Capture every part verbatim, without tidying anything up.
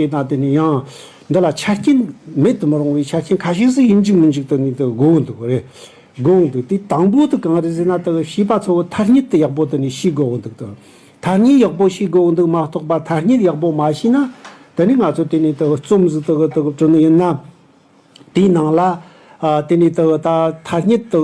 ཡིན་ན་དེ་ནི་ཡང་འདི་ལ་ཆ་རྐྱེན་མེད་དུ་མི་རུང་བའི་ཆ་རྐྱེན་ཁ་ཤས་ཤིག་ཡིན་གཅིག་མིན་གཅིག་དེ་ནི་དེ་དགོས་འདུག་རེད། དགོས་འདུག་དེ་དང་པོ་དེ་གང་རེད་ཟེར་ན། དེ་བྱིས་པ་ཚོ་ཐ་སྙད་དེ་ཡག་པོ་དེ་ནི་ཤེས་དགོས་འདུག་དང་། ཐ་སྙད་ཡག་པོ་ཤེས་དགོས་འདུག་མ་གཏོགས་པ། ཐ་སྙད་ཡག་པོ་མ་ཤེས་ན་དེ་ནི་ང་ཚོ་དེ་ནི་དེ་རྩོམ་ཟིག་དེ་དེ་བྲིས་ནི་ཡིན་ན། དེའི་ནང་ལ་ཨ་དེ་ནི་དེ་ད་ཐ་སྙད་དེ་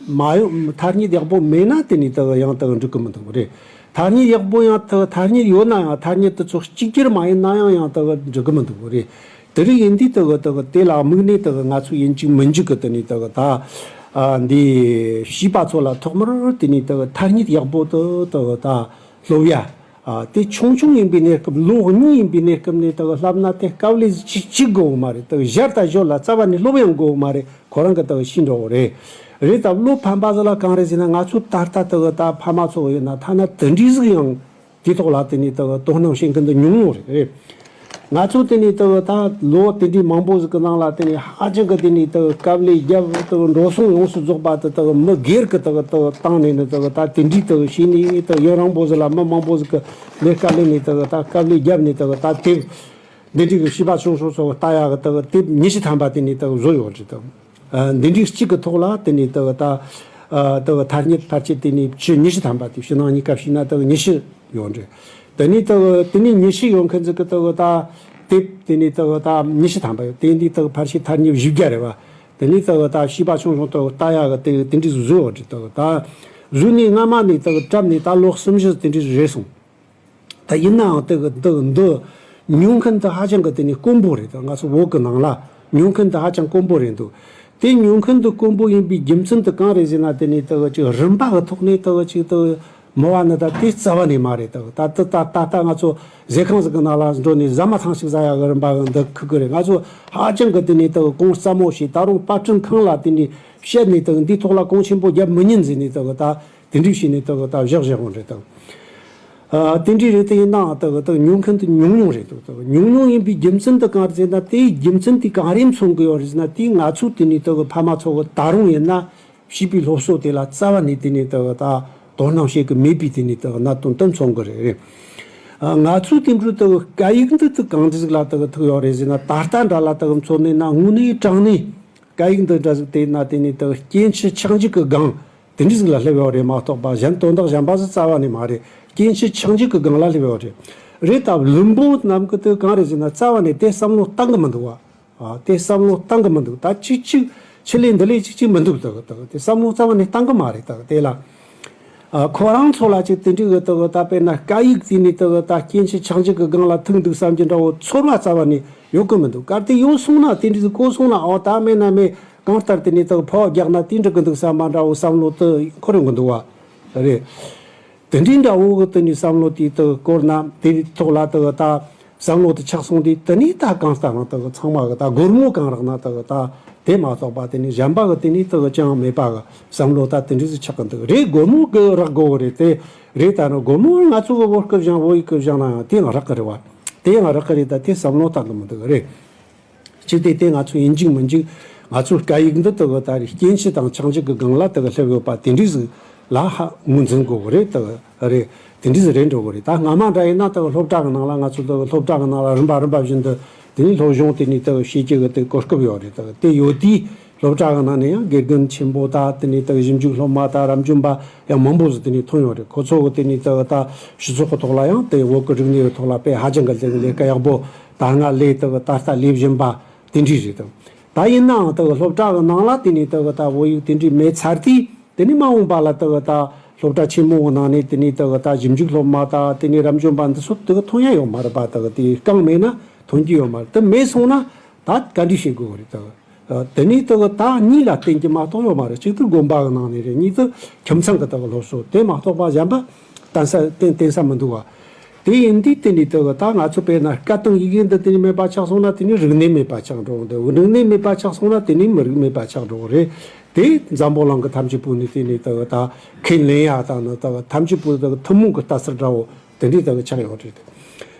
མ་ཡོང་། ཐ་སྙད་ཡག་པོ་མེད་ན་དེ་ནི་དེ་ཡང་དེ་འགྲིག་གི་མི་འདུག་རེད། ཐ་སྙད་ཡག་པོ་ཡང་དེ་ཐ་སྙད་ཡོད་ན་ཡང་། ཐ་སྙད་དེ་ཚོ་གཅིག་གྱུར་མ་ཡིན་ན་ཡང་ཡང་དེ་འགྲིག་གི་མི་འདུག་རེད། དེ་རིགས་ཡིན་དུས་དེ་དེ་དེ་ལ་དམིགས་ནས་དེ་ང་ཚོ་ཡིན་གཅིག་མིན་གཅིག་གི་དེ་ནི་དེ་ད་ཨ་འདི་བྱིས་པ་ཚོ་ལ་ཐོག་མར་དེ་ནི་དེ་ཐ་སྙད་ཡག་པོ་དེ་དེ་ད་སློབ་ཡ། ཨ་དེ་ཆུང་ཆུང་ཡིན་པའི་གནས་སྐབས། ལོ་གཉིས་ཡིན་པའི་གནས་སྐབས་ནས་དག་བསླབ་ན་དེ་དཀའ་ལས་ཅི་ཅིག་དགོས་མ་རེད། དག་ཞར་དང་ཞོར་ལ་རྩ་བ་ནས་སློབ་ཡང་དགོས་མ་རེད། ཁོ་རང་གི་དག་ཤེས་འགྲོ་གི་རེད། རེད་དང་། བློ་ཕམ་པ་ཟིག་ལ་གང་རེད་ཟེར་ན། ང་ཚོ་ད་ལྟ་དག་ད་ཕ་མ་ཚོ་ཡོད་ན་ཐ་ན་དེ་འདྲའི་ཟིག་ཡང་དེ་ཐོག་ལ་དེ་ནས་དག་དོ་སྣང་བྱེད་མཁན་དེ་ཉུང་ཉུང་རེད། རེད། ང་ཚོ་དེ་ནས་དག་ད་ལོ་དེ་འདྲའི་མང་པོ་ཟིག་གི་ནང་ལ་དེ་ནས་ཧ་ཅང་གི་དེ་ནས་དག་དཀའ་ལས་བརྒྱབ། དག་འགྲོ་སོང་ཡོངས་སུ་རྫོགས་པ་དེ་དག་མི་སྒེར་གི་དག་དག་བཏང་ནས་ནི་དག་ད་དེ་འདྲའི་དག་བྱས་ནས་དག་ཡུན་རིང་པོ་ཟིག་ལ་མི་མང་པོ་ཟིག་གི་ལས་ཀ་ལས་ནས་དག་ད་དཀའ་ལས་བརྒྱབ་ནས་དག་ད་དེབ་འདི་འདྲའི་གི་བྱིས་པ་ཆུང་ཆུང་ཚོ་ལྟ་ཡག་གི་དག་དེབ་ཉི་ཤུ་ཐམ་པ་དེ་ནས་དག་བཟོས་ཡོད་རེད། དག་ཨ་འདི་འདྲའི་གཅིག་གི་ཐོག་ལ་དེ་ནས་དག་ད་ཨ་དག་ཐ་སྙད་ཕལ་ཆེར་དེ་ནས་ཕྱི་ཉི་ཤུ་ཐམ་པ་དེ་ཕྱི་ནང་གཉིས་ཀ་བྱས་ན་དག་ཉི་ཤུ་ཡོད་རེད། དེ་ནས་དག་དེ་ནས་ཉི་ཤུ་ཡོད་མཁན་ཟིག་གི་དག་ད་དེབ་དེ་ནས་དག་ད་ཉི་ཤུ་ཐམ་པ་ཡོད། དེ་འདི་དག་ཕལ་ཆེར་ཐ་སྙད་བཞི་བརྒྱ་རེད་བ། དེ་ནས་དག་ད་བྱིས་པ་ཆུང་ཆུང་དག་ལྟ་ཡག་གི་དེ་དེ་འདྲའི་བཟོས་ཡོད་རེད། དག་ད་བཟོས་ནས་སྔ་མ་ནས་དག་བཀྲམ་ནས་ད་ལོ་གསུམ་བཞི་དེ་འདྲའི་རེད་སོང་། ད་ཡིན་ནའང་དེ་གི་འདི་འདི་ཉོ་མཁན་དེ་ཧ་ཅང་གི་དེ་ནི་དཀོན་པོ་རེད། ད་ང་ཚོ་བོད་གི་ནང་ལ་ཉོ་མཁན་དེ་ཧ་ཅང་དཀོན་པོ་རེད་འདུག་དེ་ཉོ་མཁན་དེ་དཀོན་པོ་ཡིན་པའི་རྒྱུ་མཚན་དེ་གང་རེད་ཟེར་ན། དེ་ནི་དེ་གི་ཅིག་རིན་པ་གི་ཐོག་ནས་དེ་གི་ཅིག་དེ་མི་བ་ནི་ད་དེ་རྩ་བ་ནས་མ་རེད། དེ་གི་ད་དེ་ད་ད་ལྟ་ང་ཚོ་ཟས་ཁང་ཟིག་གི་ནང་ལ་འགྲོ་ནས་ཟ་མ་ཐང་ཞིག་ཟ་ཡག་གི་རིན་པ་གི་འདི་ཁུག་གི་རེད། ང་ཚོ་ཧ་ཅང་གི་དེ་ནི་དེ་གི་གོང་སླ་མོ་བྱས། ད་རུང་པར་སྐྲུན་ཁང་ལ་དེ་ནི་བཤད་ནས་དེ་གི་འདིའི་ཐོག་ལ་གོང་ཆེན་པོ་རྒྱབ་མི་ཉན་ཟེར་ནས་དེ་གི་ད་དེ་འདྲ་བྱས་ནས་དེ་གི་ད་བཞག་བཞག་ཡོད་རེད། དེ་ཨ་དེ་འདྲའི་རེད། དེ་ཡིན་ནའང་དག་དག་ཉོ་མཁན་དེ་ཉུང་ཉུང་རེད་འདུག་དག་ཉུང་ཉུང་ཡིན་པའི་རྒྱུ་མཚན་དེ་གང་རེད་ཟེར་ན། དེའི་རྒྱུ་མཚན་དེ་གང་རེད་མཚོན་གི་ཡོད་རེད་ཟེར་ན། དེ་ང་ཚོ་དེ་ནས་དག་ཕ་མ་ཚོ་གི་ད་རུང་ཡིན་ན་བྱིས་པའི་སློབ་གསོ་དེ་ལ་རྩ་བ་ནས་དེ་ནས་དག་ད་དོ་སྣང་བྱེད་གི་མེད་པའི་དེ་ནས་དག་གནད་དོན་དེ་མཚོན་གི་རེད། རེད། ཨ་ང་ཚོའི་དེ་འཕྲོ་དག་སྐད་ཡིག་འདི་དག་གང་འདྲ་ཟིག་ལ་དག་ཐུག་ཡོད་རེད་ཟེར་ན། ད་ལྟ་འདྲ་ལ་དག་མཚོན་ནས་ན་དངོས་གནས་དྲང་གནས་སྐད་ཡིག་འདི་འདྲ་ཟིག་དེ་ན་དེ་ནས་དག་སྐྱེ་འཆི་ཆགས་འཇིག་གི་སྒང་དེ་འདྲ་ཟིག་ལ་སླེབས་ཡོད་རེད་མ་གཏོགས་པ། གཞན་དོན་དག་གཞན་པ་ཟིག་རྩ་བ་ནས་མ་རེད། སྐྱེ་འཆི་ཆགས་འཇིག་གི་སྒང་ལ་སླེབས་ཡོད་རེད། རེད་ད་བླུན་པོ་རྣམས་ཀྱི་དེ་གང་རེད་ཟེར་ན། རྩ་བ་ནས་དེ་བསམ་བློ་བཏང་གི་མི་འདུག་བ། ཨ་དེ་བསམ་བློ་བཏང་གི་མི་འདུག་ད་ཅིག་ཅིག་ཕྱི་ལས་འདི་ལས་ཅིག་ཅིག་མི་འདུག་དག་དག་དེ་བསམ་བློ་རྩ་བ་ནས་བཏང་གི་མ་རེད། དག་དེ་ལ་ཨ་ཁོ་རང་ཚོ་ལ་ཅིག་དེ་འདྲའི་གི་དག་ད་དཔེར་ན་སྐད་ཡིག་དེ་ནས་དག་ད་སྐྱེ་འཆི་ཆགས་འཇིག་གི་སྒང་ལ་ཐུག་འདུག་བསམ་གྱི་འདྲ་བོ་ཚོར་བ་རྩ་བ་ནས་ཡོད་གི་མི་འདུག་གལ་ཏེ་ཡོད་སོང་ན། དེ་འདྲའི་གི་གོ་སོང་ན། ཨོ་ད་མེད་ན་མེད། གང་ལྟར་དེ་ནས་དག་ཕོག་རྒྱག་ན་དེ་འགྲིག་གི་འདུག་བསམ་པ་འདྲ་བོ་བསམ་བློ་དེ་འཁོར་ཡོང་གི་འདུག་བ། རེད། དེ་འདྲའི་འདྲ་བོ་གི་དེ་ནས་བསམ་བློ་དེ་དག་བསྐོར་ན། དེ་ཐོག་ལ་དག་ད་བསམ་བློ་དེ་ཆགས་སོང་དུས། དེ་ནས་ད་གང་ལྟར་རང་དག་ཚང་མ་གི་ད་སྒོར་མོ་གང་རག་ན་དག་ད་དེ་མ་གཏོགས་པ་དེ་ནས་གཞན་པ་གི་དེ་ནས་དག་ཅང་མེད་པ་གི་བསམ་བློ་ད་དེ་འདྲ་ཟིག་ཆགས་གི་འདུག་རེད། སྒོར་མོ་གི་རག་དགོས་གི་རེད། དེ་རེད། ད་ནི་སྒོར་མོ་ང་ཚོ་གི་བོད་སྐད་སྦྱང་བོད་ཡིག་གི་སྦྱང་ན་ཡང་དེ་ཡང་རག་གི་རེད་བ། དེ་ཡང་རག་གི་རེད། ད་དེ་བསམ་བློ་བཏང་གི་མི་འདུག་རེད། གཅིག་དེ་དེ་ང་ཚོ་ཡིན་གཅིག་མིན་གཅིག་ང་ཚོའི་སྐད་ཡིག་འདི་དག་ད་རེས་སྐྱེ་འཆི་དང་ཆགས་འཇིག་གི་སྒང་ལ་དག་སླེབས་ཡོད་པ་དེ་འདྲ་ཟིག་ལ་ཧ་ངོས་འཛིན་དགོས་གི་རེད། དག་རེད། དེ་འདྲ་ཟིག་རེད་འགྲོ་གི་རེད། ད་སྔ་མ་འདྲ་ཡིན་ན་དག་སློབ་གྲྭ་གི་ནང་ལ། ང་ཚོ་དག་སློབ་གྲྭ་གི་ནང་ལ་རིམ་པ་རིམ་པ་བཞིན་དུ་དེ་ནས་སློབ་སྦྱོང་དེ་ནས་དག་བྱེད་རྒྱུ་གི་དེ་གོ་སྐབས་ཡོད་རེད། དག་དེ་ཡོད་དུས་སློབ་གྲྭ་གི་ནང་ནས་ཡང་དགེ་རྒན་ཆེན་པོ་དང་། དེ་ནས་དག་ཞིབ་འཇུག་སློབ་མ་དང་། རབ་འབྱམས་པ་ཡང་མང་པོ་ཟིག་དེ་ནས་ཐོན་ཡོད་རེད། ཁོ་ཚོ་གི་དེ་ནས་དག་ད་སྤྱི་ཚོགས་གི་ཐོག་ལ་ཡང་དེ་བོད་གི་རིག་གནས་གི་ཐོག་ལ་དཔེ་ཧ་ཅང་གི་ལས་ལས་ཀ་ཡག་པོ། ད་སྔ་ལས་དག་ད་ལྟ་ལས་བཞིན་པ་དེ་འདྲ་རེད་དང་། ད་ཡིན་ནའང་དག་སློབ་གྲྭ་གི་ནང་ལ་དེ་ནས་དག་ད་བོད་ཡིག་དེ་འདྲ་མེད་ཚར་དུས། དེ་ནས་མ་འོངས་པ་ལ་དག་ད་སློབ་གྲྭ་ཆེན་མོ་གི་ནང་ནས་དེ་ནས་དག་ད་ཞིབ་འཇུག་སློབ་མ་དང་། དེ་ནས་རབ་འབྱམས་པ་འདི་ཚོ་དག་ཐོན་ཡ་ཡོད་མ་རེད་པ། དག་དེ་རྐང་མེད་ན་ཐོན་གྱི་ཡོད་མ་རེད། དེ་མེད་སོང་ན་ད་ག་འདྲ་བྱེད་དགོས་རེད། དག་དེ་ནས་དག་ད་གཉིས་ལ་བརྟེན་གྱི་མ་གཏོགས་ཡོད་མ་རེད། གཅིག་ཏུ་དགོན་པ་གི་ནང་ནས་རེད། གཉིས་ཏུ་ཁྱིམ་ཚང་གི་དག་སློབ་གསོ། དེ་མ་གཏོགས་པ་གཞན་པ་བརྟེན་ས་བརྟེན་བརྟེན་ས་མི་འདུག་བ། དེ་ཡིན་དུས་དེ་ནས་དེ་གི་ད་ང་ཚོ་དཔེར་ན་སྐད་དང་ཡི་གེ་འདི་དེ་ནས་མེད་པ་ཆགས་སོང་ན། དེ་ནས་རིག་གནས་མེད་པ་ཆགས་འགྲོ་གི་འདུག་རིག་གནས་མེད་པ་ཆགས་སོང་ན་དེ་ནས་མི་རིགས་མེད་པ་ཆགས་འགྲོ་གི་རེད། དེ་འཛམ་བུ་གླིང་གི་ཐམས་ཅད་པོ་ནས་དེ་ནས་དེ་གི་ད་ཁས་ལེན་ཡ་དང་ནི་དེ་གི་ཐམས་ཅད་པོ་དེ་གི་ཐུན་མོང་གི་ལྟ་ཚུལ་འདྲ་བོ་དེ་འདྲའི་དེ་གི་ཆགས་ཡོད་རེད།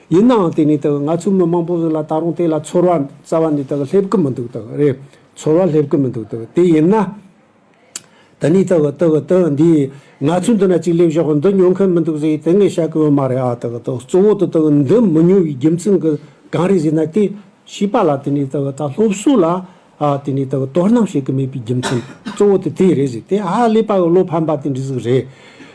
ཡིན་ནའང་དེ་ནས་དེ་གི་ང་ཚོའི་མི་མང་པོ་ཟིག་ལ་ད་རུང་དེ་ལ་ཚོར་བ་རྩ་བ་ནས་དེ་གི་སླེབས་གི་མི་འདུག་དེ་གི་རེད། ཚོར་བ་སླེབས་གི་མི་འདུག་དེ་གི་དེ་ཡིན་ན། ད་ནི་ལྟ་བུ་ལྟ་བུ་ལྟ་བུ་འདི་ང་ཚོའི་འདི་ན་གཅིག་སླེབས་བཞག་འདི་ཉོ་མཁན་མི་འདུག་ཟེར་དེ་ངས་བཤད་གི་ཡོད་མ་རེད། ཨ་ལྟ་བུ་ལྟ་བུ་གཙོ་བོ་དེ་ལྟ་བུ་འདི་མི་ཉོ་བའི་རྒྱུ་མཚན་གི་ གང་རེད་ཟེར་ན། དེ་བྱིས་པ་ལ་དེ་ནས་དག་ད་སློབ་གསོ་ལ་ཨ་དེ་ནས་དག་དོ་སྣང་བྱེད་ཀྱི་མེད་པའི་རྒྱུ་མཚན་གཙོ་བོ་དེ་དེ་རེད་ཟེར། དེ་ཧ་ལས་པ་གི་བློ་ཕམ་པ་དེ་འདྲ་ཟིག་རེད།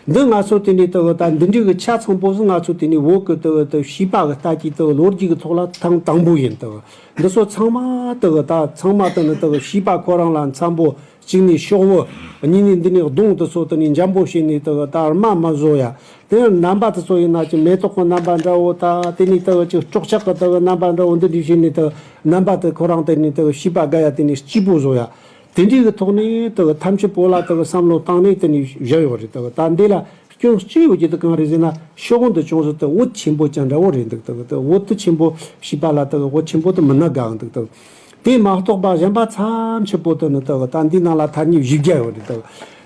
འདི་ང་ཚོ་དེ་ནས་དག་ད་འདི་འདྲའི་གི་ཆ་ཚང་པོ་ཟིག་ང་ཚོ་དེ་ནས་བོད་གི་དག་དག་བྱིས་པ་གི་ལྟ་གི་དག་ལོ་རྒྱུས་གི་ཐོག་ལ་ཐེངས་དང་པོ་ཡིན། དག་འདི་ཚོ་ཚང་མ་དག་ད་ཚང་མ་དེ་ནས་དག་བྱིས་པ་ཁོ་རང་ལ་འཚམ་པོ། གཅིག་ནས་ཤོག་བུ། གཉིས་ནས་འདི་ནས་གདོང་དེ་ཚོ་དེ་ནས་འཇམ་པོ་བྱས་ནས་དེ་གི་ད་རྨ་མ་བཟོ་ཡ། དེ་ནས་རྣམ་པ་དེ་ཚོ་ཡིན་ན་ཅིག་མེ་ཏོག་གི་རྣམ་པ་འདྲ་བོ་ད། དེ་ནས་དེ་གི་ཅིག་སྲོག་ཆགས་གི་དེ་གི་རྣམ་པ་འདྲ་བོ་འདི་འདྲ་བྱས་ནས། དེ་རྣམ་པ་དེ་ཁོ་རང་དེ་ནས་དེ་གི་བྱིས་པ་དགའ་ཡ་དེ་ནས་སྐྱིད་པོ་བཟོ་ཡ། དེ་འདྲའི་གི་ཐོག་ནས་དེ་གི་ཐམས་ཅད་པོ་ལ་དེ་གི་བསམ་བློ་བཏང་ནས་དེ་ནས་བཞག་ཡོད་རེད། དེ་གི་ད་འདི་ལ་སྐྱོན་གཅིག་ཡོད་རྒྱུ་དེ་གང་རེད་ཟེར་ན། ཤོག་བུ་འདི་ཅུང་ཟད་དེ་འོད་ཆེན་པོ་ཅན་འདྲ་བོ་རེད་འདུག། དེ་གི་དེ་འོད་དེ་ཆེན་པོ་བྱིས་པ་ལ་དེ་གི་འོད་ཆེན་པོ་དེ་མིན་ན་དགའ་འདུག། དེ་གི་དེ་མ་གཏོགས་པ་གཞན་པ་ཐམས་ཅད་པོ་དེ་ནི་དེ་གི་ད་འདི་ནང་ལ་ཐ་སྙད་བཞི་བརྒྱ་ཡོད་རེད། དེ་གི་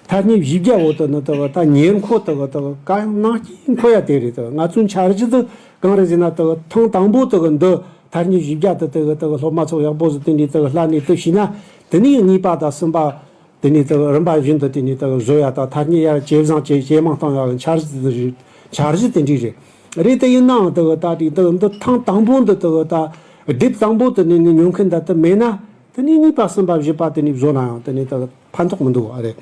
ཐ་སྙད་བཞི་བརྒྱ་བོ་དེ་ནི་དེ་གི་ད་ཉེར་མཁོ་དེ་གི་དེ་གི་གང་ཡང་ནང་སྐྱིད་མཁོ་ཡ་དེ་རེད། དེ་གི་ང་ཚོའི་འཆར་གཞི་དེ་གང་རེད་ཟེར་ན། དེ་གི་ཐེངས་དང་པོ་དེ་གི་འདི་ཐ་སྙད་བཞི་བརྒྱ་དེ་དེ་གི་དེ་གི་སློབ་མ་ཚོ་ཡག་པོ་ཟིག་དེ་འདྲའི་དེ་གི་ལྷན་ནས་དེ་བྱས་ན། དེ་ནས་གཉིས་པ་དང་གསུམ་པ་དེ་ནས་དེ་གི་རིམ་པ་བཞིན་དུ་དེ་ནས་དེ་གི་བཟོ་ཡ་དང་། ཐ་སྙད་ཡར་ཇེ་བཟང་ཇེ་ཇེ་མང་གཏོང་ཡ་གི་འཆར་གཞི་དེ་འདྲ་རེད། འཆར་གཞི་དེ་འདྲ་རེད། རེད། དེ་ཡིན་ནའང་དེ་གི་ད་དེ་དེ་གི་འདི་ཐེངས་དང་པོ་འདི་དེ་གི་ད་སྒྲིག་དང་པོ་དེ་ནས་ནི་ཉོ་མཁན་ད་དེ་མེད་ན། དེ་ནས་གཉིས་པ་གསུམ་པ་བཞི་པ་དེ་ནས་བཟོ་ན་ཡང་དེ་ནས་དེ་གི་ཕན་ཐོགས་མི་འདུག་བ་རེད།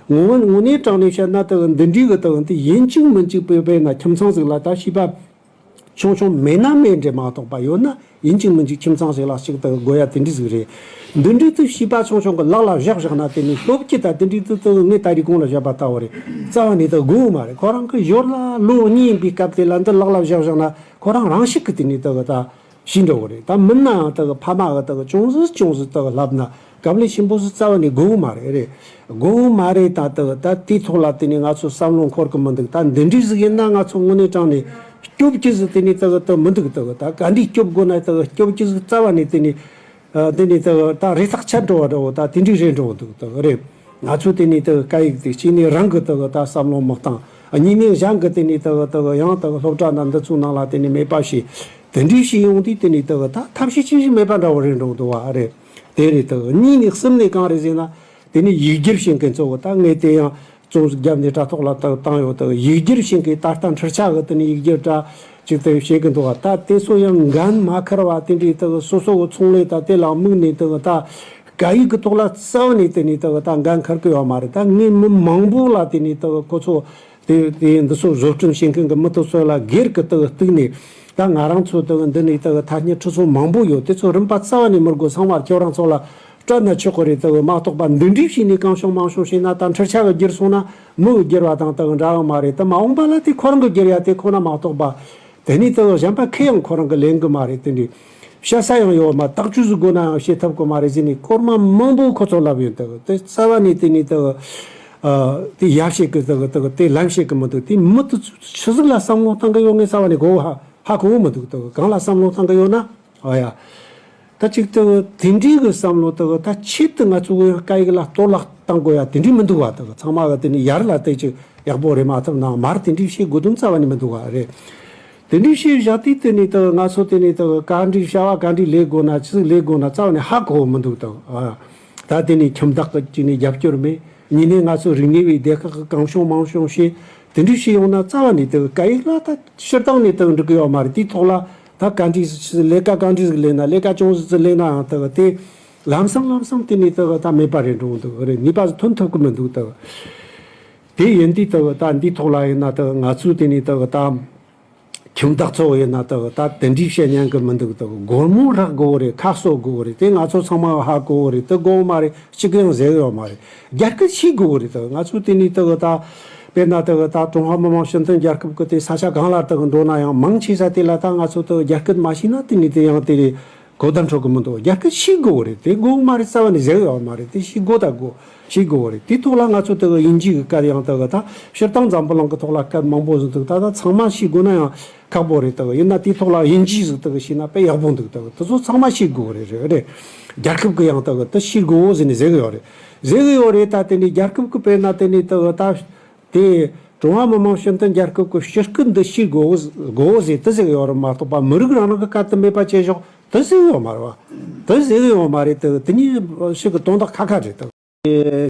དངོས་དངོས་གནས་དྲང་ནས་བཤད་ན། དེ་གི་འདི་འདྲའི་གི་དེ་གི་འདི་ཡིན་གཅིག་མིན་གཅིག་པའི་དཔེར་ན་ཁྱིམ་ཚང་ཟིག་ལ་ད་བྱིས་པ་ཆུང་ཆུང་མེད་ན་མེད་འདྲ་མ་གཏོགས་པ། ཡོད་ན་ཡིན་གཅིག་མིན་གཅིག་ཁྱིམ་ཚང་ཞིག་ལ་གཅིག་ཏུ་དགོས་ཡ་དེ་འདྲ་ཟིག་རེད། འདི་འདྲའི་དུ་བྱིས་པ་ཆུང་ཆུང་གི་ལག་ལ་བཞག་བཞག་ན། དེ་ནི་སློབ་ཀྱི་ད་དེ་འདྲའི་དུ་དུ་ངས་ད་རེས་གོང་ལ་བཤད་པ་ལྟ་བུ་རེད། རྩ་བ་ནས་ད་དགོས་མ་རེད། ཁོ་རང་གི་ཞོར་ལ་ལོ་གཉིས་ཡིན་པའི་སྐབས་དེ་ལ་འདི་ལག་ལ་བཞག་བཞག་ན། ཁོ་རང་རང་ཤུགས་ཀྱིས་དེ་ནི་དུ་གི་ད་ཤི་འགྲོ་གི་རེད། ད་མིན་ནའང་དུ་གི་ཕ་མ་གི་དུ་གི་ཅུང་ཟད་ཅུང་ཟད་དུ་གི་ལབ་ན། དཀའ་ལས་ཆེན་པོ་ཟིག་རྩ་བ་ནས་དགོས་མ་རེད། རེད། དགོས་མ་རེད། ད་ལྟ་ད་དེའི་ཐོག་ལ་དེ་ནས་ང་ཚོ་བསམ་བློ་འཁོར་གི་མི་འདུག། ད་འདི་འདྲའི་ཟིག་ཡིན་ན་ང་ཚོ་དངོས་གནས་དྲང་ནས་སྐྱོབ་ཀྱི་ཟིག་དེ་ནས་ད་ད་མི་འདུག། ད་ད་ག་འདྲས་སྐྱོབ་དགོས་ན། ད་སྐྱོབ་ཀྱི་ཟིག་རྩ་བ་ནས་དེ་ནས་ཨ་དེ་ནས་ད་ད་རེ་ཐག་ཆད་འགྲོ་བ་འདྲ་བོ་ད་དེ་འདྲས་རེད་འགྲོ་འདུག། ད་རེད། ང་ཚོ་དེ་ནས་ད་སྐད་ཡིག་དེ་གཅིག་ནས་རང་གི་ད་ད་བསམ་བློ་མི་བཏང་། གཉིས་ནས་གཞན་གི་དེ་ནས་ད་ད་ཡང་ད་སློབ་གྲྭ་ན་འདི་ཚོའི་ནང་ལ་དེ་ནས་མེད་པ་བྱས། དེ་འདྲས་བྱས་ཡོང་དུས་དེ་ནས་ད་ད་ཐབས་ཤེས་ཅི་ཞིག་མེད་པ་འདྲ་བོ་རེད་འགྲོ་འདུག་བ། རེད། དེ་རེད། དེ་གཉིས་ནས་གསུམ་ནས་གང་རེད་ཟེར་ན། དེ་ནས་ཡིག་སྒྱུར་བྱེད་མཁན་ཚོ་གི་ད་ངས་དེ་ཡང་ཅུང་ཟད་བརྒྱབ་ནས་དྲ་ཐོག་ལ་ད་བཏང་ཡོད། དེ་ཡིག་སྒྱུར་བྱེད་མཁན་ད་ལྟ་འཕྲུལ་ཆས་གི་དེ་ནས་ཡིག་སྒྱུར་དྲ་ཅིག་དེ་བྱེད་གི་འདུག་བ། ད་དེ་ཚོ་ཡང་འགན་མ་འཁུར་བ། དེ་འདྲའི་དེ་སོ་སོ་གི་ཚོང་ལས་ད་དེ་ལ་དམིགས་ནས་དེ་ད་སྐད་ཡིག་གི་ཐོག་ལ་རྩ་བ་ནས་དེ་ནས་དེ་ད་འགན་འཁུར་གི་ཡོད་མ་རེད། ད་ངས་མི་མང་པོ་ལ་དེ་ནས་དེ་ཁོ་ཚོ་དེ་དེ་འདི་ཚོ་བཟོ་སྐྲུན་བྱེད་མཁན་གི་མི་དེ་ཚོ་ལ་སྒེར་གི་དེ་གཏུགས་ནས། ད་ང་རང་ཚོ་དེ་འདི་ནས་དེ་ཐ་སྙད་ཁྲི་ཚོ་མང་པོ་ཡོད། དེ་ཚོ་རིམ་པ་རྩ་བ་ནས་མི་དགོས། ཚང་མ་ཁྱོད་རང་ཚོ་ལ་སྤྲད་ན་ཆོག་གི་རེད། དེ་མ་གཏོགས་པ་འདི་འདྲས་བྱས་ནས་གང་བྱུང་མང་བྱུང་བྱས་ན། ད་འཕྲུལ་ཆས་གི་བསྒྱུར་སོང་ན་མི་གི་བསྒྱུར་བ་དང་དེ་འདྲ་གི་མ་རེད། ད་མ་འོངས་པ་ལ་དེ་ཁོ་རང་གི་བསྒྱུར་ཡ་དེ་ཁོ་ན་མ་གཏོགས་པ། དེ་ནས་དེ་གཞན་པ་ཁེ་ཡང་ཁོ་རང་གི་ལེན་གི་མ་རེད། དེ་འདྲས་བཤད་ས་ཡང་ཡོད་མ། ཐག་གཅོད་ཟིག་དགོས་ན་ཡང་བྱེད་ཐུབ་གི་མ་རེད་ཟེར་ནས་སྐོར་མ་མང་པོ་ཁོ་ཚོ་ལབ་ཡོད། དེ་དེ་རྩ་བ་ནས་དེ་ནས་དེ་ཨ་དེ་ཡར་བཤད་གི་དེ་དེ་དེ་ལན་བཤད་གི་མི་འདུག། དེ་མི་དེ་ཆི་ཟིག་ལ་བསམ་བློ་བཏང་གི་ཡོད། ངས་རྩ་བ་ནས་གོ་ཧ་ཧ་གོ་གི་མི་འདུག། དེ་གང་ལ་བསམ་བློ་བཏང་གི་ཡོད་ན། ཨ་ཡ། ད་ཅིག་དེ་དེ་འདྲའི་གི་བསམ་བློ་དེ་ད་ཆེད་དུ་ང་ཚོ་གི་སྐད་ཡིག་ལ་གཏོར་བརླག་བཏང་དགོས་ཡ་དེ་འདྲའི་མི་འདུག་བ། དེ་ཚང་མ་གི་དེ་ནས་ཡར་ལ་དེ་ཅིག་ཡག་པོ་རེད་མ་ཐུབ་ན་མར་དེ་འདྲའི་བྱེད་དགོས་དོན་རྩ་བ་ནས་མི་འདུག་བ། རེད། དེ་འདྲའི་བྱས་བཞག་དུས་དེ་ནས་དེ་ང་ཚོ་དེ་ནས་དེ་ག་འདྲའི་བྱ་བ་ག་འདྲའི་ལས་དགོས་ན། ཆི་ཟིག་ལས་དགོས་ན་རྩ་བ་ནས་ཧ་གོ་མི་འདུག། དེ་ཨ་ད་དེ་ནས་ཁྱིམ་བདག་གི་ཅིག་ནས་རྒྱབ་སྐྱོར་མེད། གཉིས་ནས་ང་ཚོ་རིག་གནས་པའི་སྡེ་ཁག་གི་གང་བྱུང་མང་བྱུང་བྱས། དེ་འདྲའི་བྱས་ཡོང་ན་རྩ་བ་ནས་དེ་སྐད་ཡིག་ལ་ད་སྤྱིར་བཏང་ནས་དེ་འགྲིག་གི་ཡོད་མ་རེད། དེའི་ཐོག་ལ་ད་ག་འདྲའི་ལས་ཀ་ག་འདྲའི་ཟིག་ལས་ན། ལས་ཀ་ཅུང་ཟིག་ཟིག་ལས་ན་ཡང་དེ་དེ་ལམ་སང་ལམ་སང་དེ་ནས་དེ་ད་མེད་པ་རེད་འགྲོ་འདུག། རེད། ནུས་པ་ཐོན་ཐུབ་གི་མི་འདུག། དེ་དེ་ཡིན་དུས་དེ་ད་འདིའི་ཐོག་ལ་ཡིན་ན་དེ་ང་ཚོའི་དེ་ནས་དེ་ད་ཁྱིམ་བདག་ཚོ་ཡིན་ན་དེ་ད་དེ་འདྲའི་བཤད་ཉན་གི་མི་འདུག། དེ་སྒོར་མོ་རག་དགོས་རེད། ཁ་གསོ་དགོས་རེད། དེ་ང་ཚོ་ཚང་མ་ཧ་གོ་རེད། དེ་དགོས་མ་རེད། གཅིག་ཡང་ཟེར་ཡོད་མ་རེད། རྒྱ་སྐད་ཤེས་དགོས་རེད། དེ་ང་ཚོ་དེ་ནས་དེ་ད་དཔེར་ན་དེ་ད་ཀྲུང་ཧྭ་མི་དམངས་སྤྱི་མཐུན་རྒྱལ་ཁབ་ཀྱི་དེ་ས་ཆ་གང་ལ་དེ་འགྲོ་ན་ཡང་མང་ཆེ་ས་དེ་ལ་ད་ང་ཚོ་དེ་རྒྱ་སྐད་མ་ཤེས་ན་དེ་ནས་དེ་ཡང་དེ་རེད། གོ་བརྡ་འཕྲོད་གི་མི་འདུག། རྒྱ་སྐད་ཤེས་དགོས་རེད། དེ་དགོས་མ་རེད། རྩ་བ་ནས་ཟེར་ཡོད་མ་རེད། དེ་ཤེས་དགོས་ད་དགོས། ཤེས་དགོས་རེད། དེའི་ཐོག་ལ་ང་ཚོ་དེ་གི་དབྱིན་ཇི་གི་སྐད་ཡང་དེ་གི་ད་སྤྱིར་བཏང་འཛམ་བུ་གླིང་གི་ཐོག་ལ་སྐད་མང་པོ་ཟིག་འདུག། ད་ད་ཚང་མ་ཤེས་དགོས་ན་ཡང་ཁག་པོ་རེད། དེ་གི་ཡིན་ན་དེའི་ཐོག་ལ་དབྱིན་ཇི་ཟིག་དེ་གི་ཤེས་ན་དཔེ་ཡག་པོ་འདུག། དེ་གི་དེ་ཚོ་ཚང་མ་ཤེས་དགོས་རེད། རེད་རེད། རྒྱལ་ཁབ་གི་ཡང་དེ་གི་དེ་ཤེས་དགོས་ཟེར་ནས་ཟེར་གི་ཡོད་རེད། ཟེར་གི་ཡོད་རེད། ད་དེ་ནས་རྒྱལ་ཁབ་གི་དཔེར་ན་དེ་ནས་དེ་གི་ད། དེ་ཀྲུང་ཧྭ་མི་དམངས་སྤྱི་མཐུན་རྒྱལ་ཁབ་ཀྱི་སྤྱི་སྐད་འདི་ཤེས་དགོས་དགོས་ཟེར་དེ་ཟེར་གི་ཡོད་རེད་མ་གཏོགས་པ། མི་རིགས་རང་རང་གི་སྐད་དེ་མེད་པ་བྱས་ཞོག་དེ་ཟེར་གི་ཡོད་མ་རེད་བ། དེ་ཟེར་གི་ཡོད་མ་རེད། དེ་དེ་གཉིས་ཤིག་གི་དོན་དག་ཁ་ཁ་རེད་དེ།